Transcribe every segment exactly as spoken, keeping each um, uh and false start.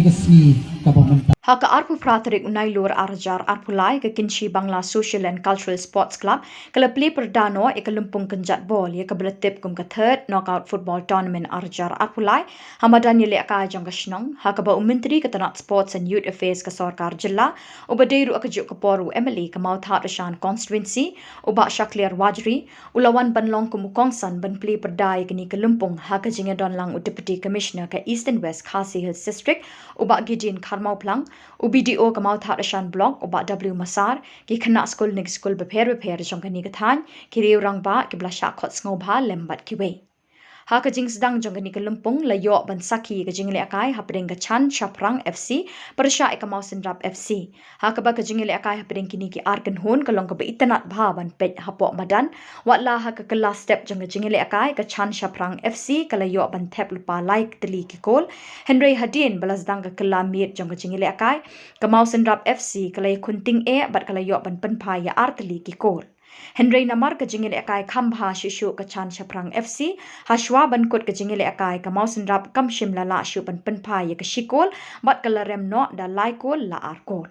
ka sngi kaba mynta. Ha ka arphew phra tarik u Nailur ar hajar arphew lai, ka Kynshi Bangla Social and Cultural Sports Club ka la plie pyrda noh ïa ka lympung kynjat bol ïa kaba la tip kum ka Third Knockout Football Tournament ar hajar arphew lai ha madan ïalehkai jong ka shnong, ha kaba u Myntri ka tnat Sports and Youth Affairs ka sorkar jylla, uba dei ruh ha kajuh ka por u M L A ka Mawthadraishan Constituency, u Bah Shakliar Warjri, u la wan ban long kum u kongsan ban plie pyrda ïa kane ka lympung ha ka jingïadon lang u Deputy Commissioner ka Eastern West Khasi Hills District, u Bah Gideon Kharmawphlang, u B D O ka Mawthadraishan Block, u Bah W Massar, ki khynnah skul na ki skul bapher bapher jong kane ka thaiñ, ki riew rangbah kiba la shah khot sngewbha lem bad kiwei. Ha ka jingsdang jong kane ka lympung la ïoh ban sakhi ka jingïalehkai hapdeng ka Chan Shaphrang F C pyrshah ïa ka Mawsynrap F C, ha kaba ka jingïalehkai hapdeng kine ki ar kynhun ka long kaba itynnad bha ban peit hapoh madan. Watla ha ka kylla step jong ka jingïalehkai, ka Chan Shaphrang F C ka la ïoh ban thep lypa lai tylli ki kol, hynrei hadien ba la sdang ka kylla miet jong ka jingïalehkai, ka Mawsynrap F C ka la ïakhun tyngeh bad ka la ïoh ban pynphai ïa ar tylli ki kol. Hynrei namar ka jingïalehkai kham bha shuh shuh, ka Chan Shaphrang F C, ha shuwa ban kut ka jingïalehkai, ka Mawsynrap kam shym la lah shuh ban pynphai ïa ka shi kol bad ka la rem noh da lai kol la ar kol.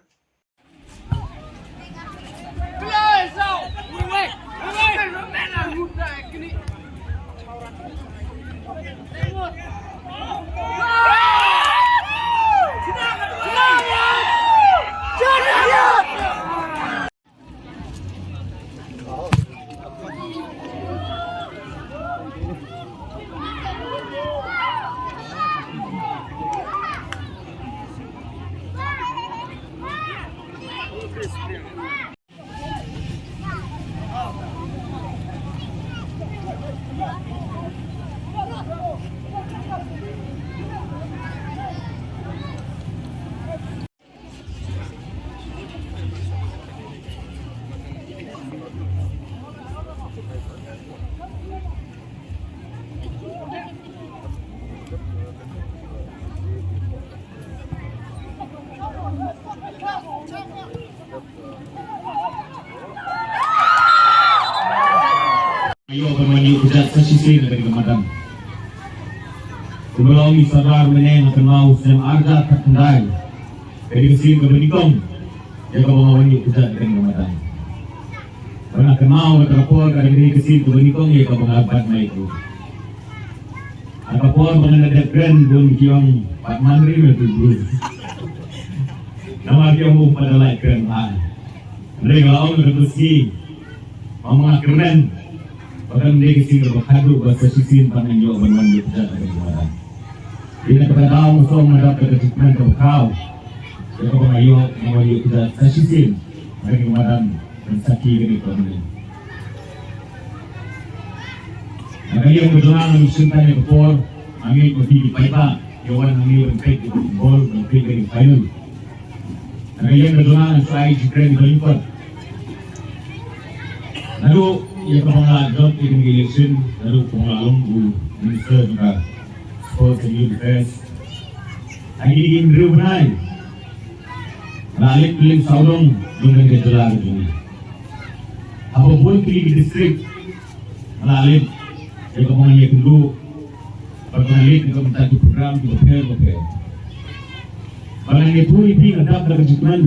Ïoh ban wan ïuh kjat sa shisien na kane ka madan. Kumba la ong i Sardar mynne, nga kynmaw snem arhajar khatkhyndai, ka dei ka sien kaba nyngkong ïa kaba nga wan ïuh kjat na kane ka madan. Bad nga kynmaw kata ka por ka dei ka sien kaba nyngkong ïa kaba nga bat mai tu. Ha ka por ba nga la dep kren, bun ki ong, "Pat man ri me tu bru." Namar ki ong, "Pat da lait kren bha." Hynrei nga la ong ha kata ka sngi, ma nga kyrmen ba kan dei ka sngi kaba khadduh ba sa shisien pat ngan ïoh ban wan ïuh kjat ha kane ka madan. Ïa kata ka daw nga sngewbha, nga dap da ka jingkmen kaba khraw ïa kaba nga ïoh ban wan ïuh kjat sa shisien ha kane ka madan ban sakhi ïa kane ka madan. Na ka liang ka jong nga, nga sngewthuh ïa ka por, nga ngeit ba phi ki paidbah ki wan hangne ban peit ïa ka football, ban peit ïa ka final. Na ka liang ka jong nga, nga shu ai jingkren kaba lyngkot. Naduh ïa kaba nga la jop ïa kane ka election, naduh kaba nga la long u Minister jong ka Sports and Youth Affairs, ha kine ki hynriew bnai nga la leit kylleng sawdong jong kane ka jylla ka jong ngi. Ha bun tylli ki district nga la leit, ïa kaba ngan ïakynduh bad nga leit na ka bynta ki program kiba pher ba pher. Bad ngan ïathuh ïa phi, nga dap da ka jingkmen,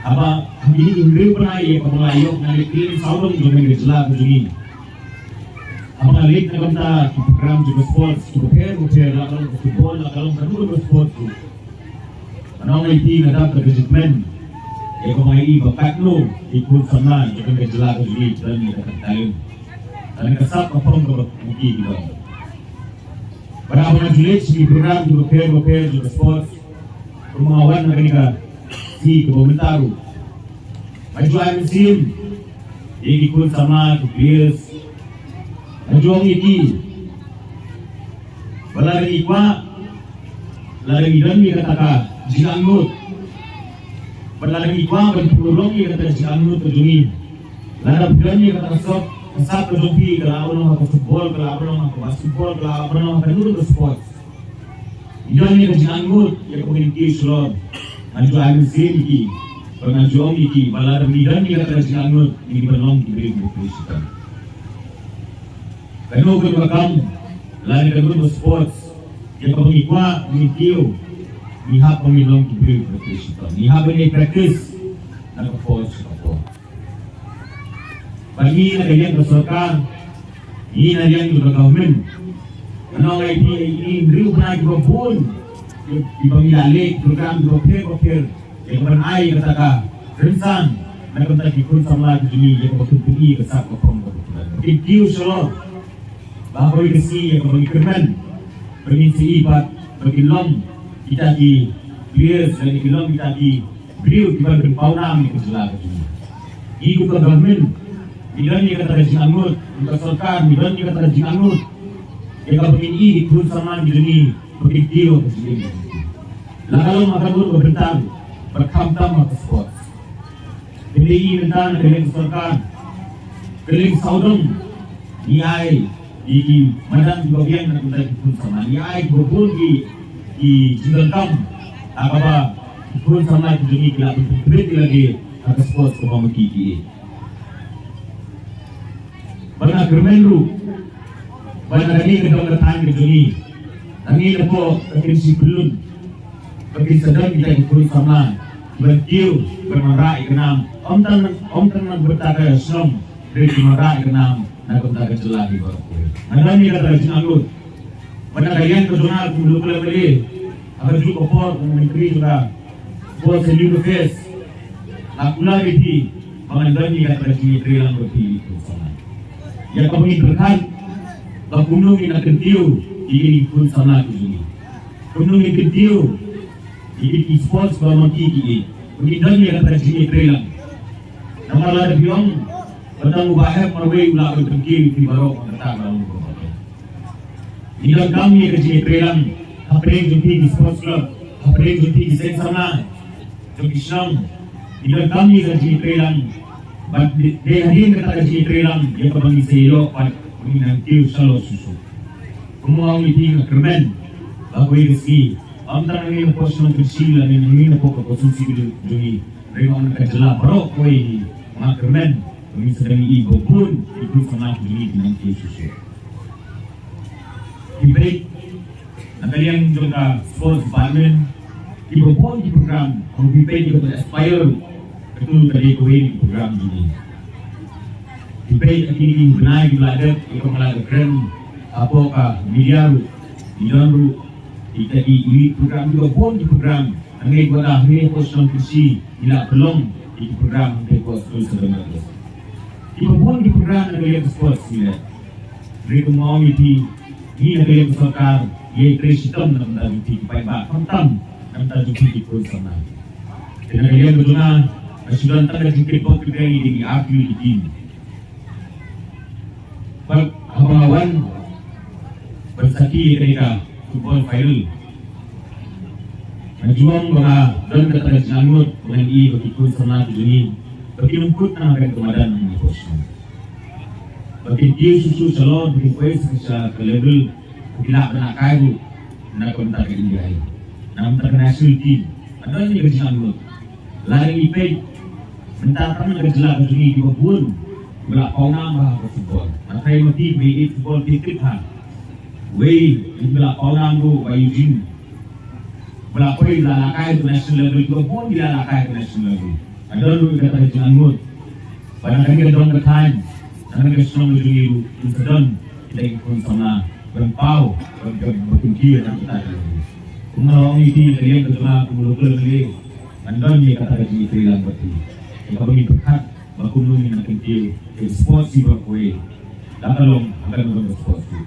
haba ha kine ki hynriew bnai ïa kaba nga la ïoh, nga leit kylleng sawdong jong kane ka jylla ka jong ngi. Haba nga leit na ka bynta ki program jong ka sports kiba pher ba pher, la ka long ka football, la ka long kano kano ka sports ruh. Ngan ong ïa phi, nga dap da ka jingkmen ïa kaba nga ïohi ba katno ki khun samla jong kane ka jylla ka jong ngi ki don ïa kata ka talent, kane ka sap ka phong kaba ki ki don. Bad haba nga ju leit sha ki program kiba pher ba pher jong ka sports, kumba nga wan ha kane ka sngi kaba mynta ruh, nga ju ai mynsiem ïa ki khun samla, ki players. Nga ju ong ïa ki ba lada ngi kwah, lada ngi don ïa kata ka jingangnud, bad lada ngi kwah ban pynurlong ïa kata ka jingangnud ka jong ngi, lada phi don ïa kata ka sap, ka sap ka jong phi, ka lah ban long ha ka football, ka lah ban long ha ka basketball, ka lah ban long ha kano kano ka sports. Ngi don ïa ka jingangnud ïa kaba ngin kiew shlur. Nga ju ai mynsiem ïa ki bad nga ju ong ïa ki ba lada ngi don ïa kata ka jingangnud, ngi dei ban long ki briew kiba khuid shitom. Kano kano ka kam, lane kano kano ka sports ïa kaba ngi kwah, ngin kiew, Ngi hap ban long ki briew kiba trei shitom. Ngi hap ban ïa practice na ka por sha ka por. Bad ngi na ka liang ka sorkar, ngi na liang ka government, ngi ong ïa phi, ïa phi, hynriew bnai kiba bun kiba ngi la leh, program kiba pher ba pher, ïa ka ban ai kata ka rynsan na ka bynta ki khun samla ki jong ngi, ïa kaba kin pyni ka sap ka phong kaba pher. Kin kiew shalor. Ba haba ngi ïa kaba ngi kyrmen ba ngin sa ïoh pat ba kin long kita ki players, lane kin long kita ki briew kiban pynpaw nam ïa ka jylla ka jong ngi. Ngi kum ka government ngi don ïa kata ka jingangnud, kum ka sorkar ngi don ïa kata ka jingangnud ïa kaba ngin ïoh ki khun samla ki jong ngi ba kin kiew ha ka jingim. La ka long ha ka bynta ba khamtam ha ka sports. Te mynta na ka liang ka sorkar, ka liang sawdong, ngi ai ïa ki madan kiba biang na ka bynta ki khun samla, ngi ai kiba bun ki, ki jingdonkam ha kaba ki khun samla ki jong ngi ki lah ban pynbeit ïa lade ha ka sports kaba ma ki ki. Bad nga kyrmen ruh ba na kane ka dong ka thaiñ ka jong ngi, hangne napoh ka Kynshi Pyllun, ba kin sa don kita ki khun samla kiban kiew, kiban wanrah ïa ka nam, ym tang, ym tang na ka bynta ka shnong, hynrei kin wanrah ïa ka nam na ka bynta ka jylla hi baroh kawei. Nga don ïa kata ka jingangnud ba na ka liang ka jong nga kum u local MLA, ha kajuh ka por kum u Myntri jong ka Sports and Youth Affairs, nga kular ïa phi ba ngan don ïa kata ka jingïatreilang bad phi ki khun samla. Ïa kaba ngin pyrkhat ba kumno ngin ïa kyntiew ïa kine ki khun samla ki jong ngi, kumno ngin kyntiew ïa kine ki sports ba ma ki ki ïeit, ba ngin don ïa kata ka jingïatreilang. Namar lada phi ong ba tang u Bah Hep marwei u lah ban pynkiew ïa phi baroh, kata ka long kaba Ngi donkam ïa ka jingïatreilang hapdeng jong phi ki sports club, hapdeng jong phi ki seng samla jong ki shnong. Ngi donkam ïa ka jingïatreilang. Bad dei hadien kata ka jingïatreilang ïa kaba ngi sa ïoh pat ba ngin nang kiew shalor shuh shuh. Kumba ong ïa phi, nga kyrmen ba kawei ka sngi, ym tang nangne napoh shnong Kynshi lane nangne napoh ka constituency jong ngi, hynrei na ka jylla baroh kawei hi, nga kyrmen ba ngin sa dang ïohi ba bun ki khun samla jong ngi ki nang kiew shuh shuh. Phi peit na ka liang jong ka sports department, kiba bun ki program, haba phi peit ïa ka Aspire, katu ka dei kawei na ki program jong ngi. Phi peit ha kine ki bnai kiba la dep, ïa kaba la dep kren hapoh ka media ruh, ngi don ruh ïa kita ki elite program, kiba bun ki program. Hangne kaba da hangne hapoh shnong Kynshi ngi la pynlong ïa ki program hangtei hapoh skul secondary. Kiba bun ki program na ka liang ka sports ngi leh. Hynrei kumba ong ïa phi, ngi na ka liang ka sorkar ngi ïai trei shitom na ka bynta jong phi ki paidbah, khamtam na ka bynta jong phi ki khun samla. Te na ka liang ka jong nga, nga shu don tang ka jingkit bok kit reng ïa kine ki artylli ki team. Bad haba nga wan ban sakhi ïa kane ka football final, nga ju ong ba nga don kata ka jingangnud ba ngan ïohi ba ki khun samla ki jong ngi ba kin ym kut tang ha kane ka madan hangne hapoh shnong, ba kin kiew shuh shuh shalor, ba kin poi sha ka level ba kin lah ban lehkai ruh na ka bynta ka India hi, na ka bynta ka national team. Nga don ïa ka jingangnud. Lada ngi peit mynta tang na ka jylla ka jong ngi kiba bun kiba la paw nam bha ha ka football. Nga tharai ma phi kiba ïeit football phi tip ha uwei uba la paw nam ruh, Bah Eugene, ba la poi, ba la lehkai ha ka national level, kiba bun ki la lehkai ha ka national level. Nga don ruh ïa kata ka jingangnud ba na kane ka dong ka thaiñ, na kane ka shnong ka jong ngi ruh kin sa don kita ki khun samla ban paw, ban, ban, ban kyntiew ïa kata ka jong ngi. Kumba nga la ong ïa phi, ka liang ka jong nga kum u local MLA, ngan don ïa kata ka jingïatreilang bad phi ïa kaba ngin pyrkhat ba kumno ngin nang kyntiew ïa ka sports hi baroh kawei. La ka long ha kane ka sports hi.